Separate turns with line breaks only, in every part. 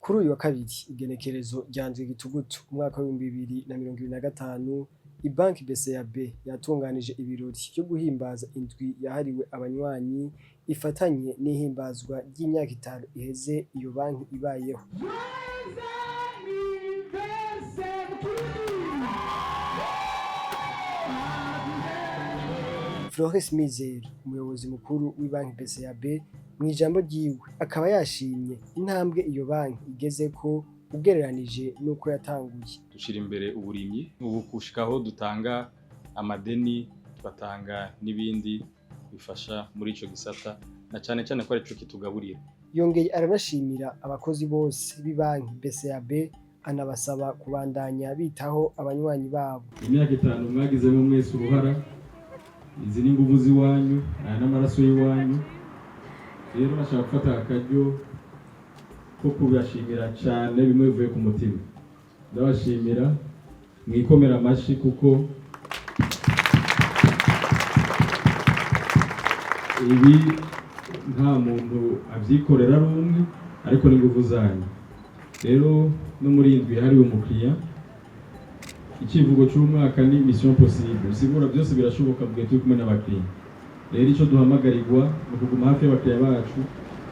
Kuri uyu wa kabiri, igenekerezo rya 7 Gitugutu umwaka w'2025, ibanki BCAB yatunganije ibirori vyo guhimbaza indwi yahariwe abanywanyi, ifatanye n'ihimbazwa ry'imyaka 5 iheze iyo banki ibayeho. Florence Mizero, umuyobozi mukuru w'ibanki BCAB, mw'ijambo ryiwe akaba yashimye intambwe iyo banki igezeko ugereranije n'uko yatanguye.
Dushira imbere uburimyi, ubu gushikaho dutanga amadeni, tugatanga n'ibindi bifasha muri ico gisata, na cane cane ko arico kitugaburira.
Yongeye aranashimira abakozi bose b'ibanki BCAB, anabasaba kubandanya bitaho abanywanyi babo.
Imyaka 5 mwagizemo mwese uruhara, izi ni nguvu z'iwanyu, aya n'amaraso y'iwanyu. Rero nashaka gufata akaryo ko kubashimira cyane bimwe bivuye ku mutima. Ndabashimira mwikomera amashi, kuko ibi nta muntu avyikorera ari umwe, ariko ni nguvu zanyu. Rero no muri iyi ndwi yahariwe umukiriya, icivugo c'umwaka ni mission possible, bisigura byose birashoboka mu gihe turi kumwe n'abakiriya. Rero ico duhamagarirwa ni ukuguma hafi y'abakiriya bacu,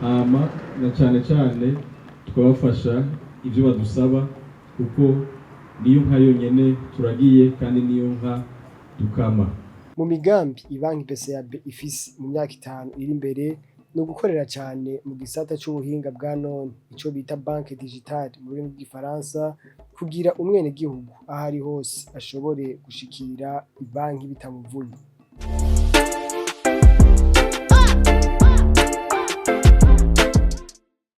hama na cane cane tukabafasha ivyo badusaba, kuko niyo nka yonyene turagiye kandi niyo nka dukama.
Mu migambi ibanki BCAB ifise mu myaka 5 iri imbere, ni ugukorera cane mu gisata c'ubuhinga bwa none, ico bita banque digitale mu rurimi rw'igifaransa, kugira umwenegihugu aho ari hose ashobore gushikira ibanki bitamuvunye.